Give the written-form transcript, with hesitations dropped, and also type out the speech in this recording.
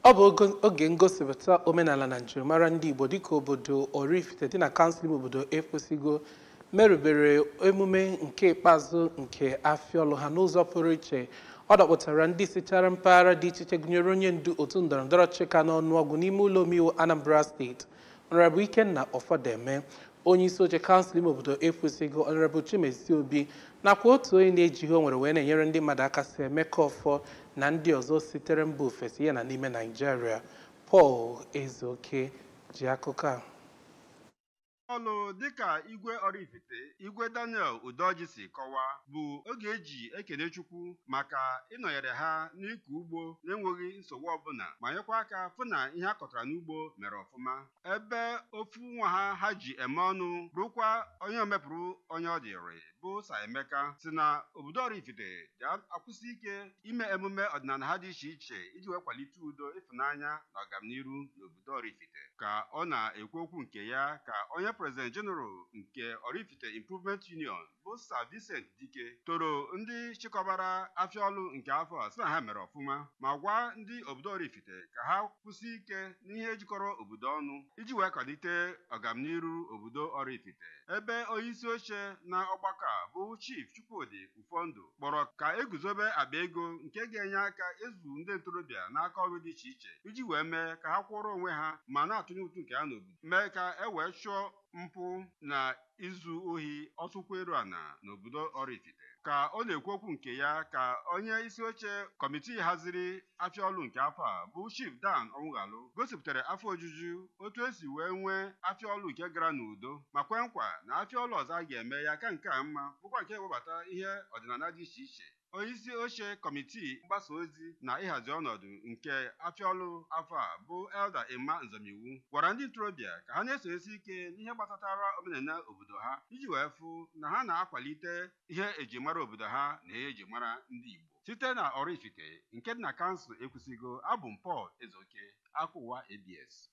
Ọ bụ oge ngosipụta omenala na njirimara ndị Igbo dịka obodo Oraifite dị na kansụl ime obodo Ekwusigo merubere emume nke ikpeazụ nke afịọlụ ha n'ụzọ pụrụ iche. Ọ dọkpụtara ndị sichara mpaghara dị iche iche, gụnyere onye ndu otu ndọrọndọrọ ọchịchị ka n'ọnụọgụ n'ime ụlọ omeiwu Anambra Steeti, Honorable Ikenna Ọfọdeme, onye isi oche kansụl ime obodo Ekwusigo, Honorable Chimezie Obi, nakwa otu onye na-eji ihe o nwere wee na-enyere ndị mmadụ aka si Emeka Ọfọ na ndị ọzọ sitere mba ofesi ya na n'ime Naịjirịa. Paul Ezeoke ji akụkọ a. Ọlụ dịka Igwe Oraifite, Igwe Daniel Udoji, si kọwaa, bụ oge eji ekene Chukwu maka ịnọnyere ha n'ịkọ ugbo na-enweghị nsogbu ọbụla, ma nyekwa aka fụ na ihe a kọtara n'ugbo mere ọfụma, ebe ofu nwa ha ha ji eme ọnụ, bụrụkwa onye omepụrụ onye ọ dịrị, bụ Sir Emeka, si na obodo Oraifite ga-akwụsị ike ime emume ọdịnala ha dị iche iche iji wee kwalite udo, ịfụnanya na ọganiru n'obodo Oraifite. Ka ọ na-ekwu okwu nke ya, ka onye President General nke Oraifite Improvement Union, bụ Sir Vincent Dike, toro ndị chịkọbara afịaọlụ nke afọ a, sị na ha mere ọfụma, ma gwa ndị obodo Oraifite ka ha kwụsị ike n'ihe jikọrọ obodo ọnụ iji wee kwalite ọganiru obodo Oraifite, ebe onyeisi oche na ọgbakọ a, bụ Chief Chukwudi Ufọndụ, kpọrọ ka eguzobe akpa ego nke ga-enye aka ịzụ ndị ntorobịa n'aka ọrụ dị iche iche iji wee mee ka ha kwụrụ onwe ha ma na-atụnye ụtụ nke ha n'obodo, mee ka e wee chụọ mpụ na izu ohi ọsụkwa eru ana n'obodo Oraifite. Ka ọ na-ekwu okwu nke ya, ka onye isi oche kọmitii haziri afịaọlụ nke afọ a, bụ Chief Dan Ọnwụghalụ, gosipụtara afọ ojuju otu esi wee nwee afịaọlụ nke gara n'udo, ma kwe nkwa na afịaọlụ ọzọ a ga-eme ya ka nke a mma, bụkwa nke ewebata ihe ọdịnala dị iche iche. Onyeisi oche kọmitii mgbasa ozi na ịhazi ọnọdụ nke afịaọlụ afọ a, bụ Elder Emma Nzọmiwu, gwara ndị ntorobịa ka ha na-esonyesi ike n'ihe gbasatara omenala obodo ha iji wee fụ na ha na-akwalite ihe eji mara obodo ha na ihe eji mara ndị Igbo. Site na Oraifite nke dị na kansụl Ekwusigo, abụ m Paul Ezeoke, Akụwa ABS.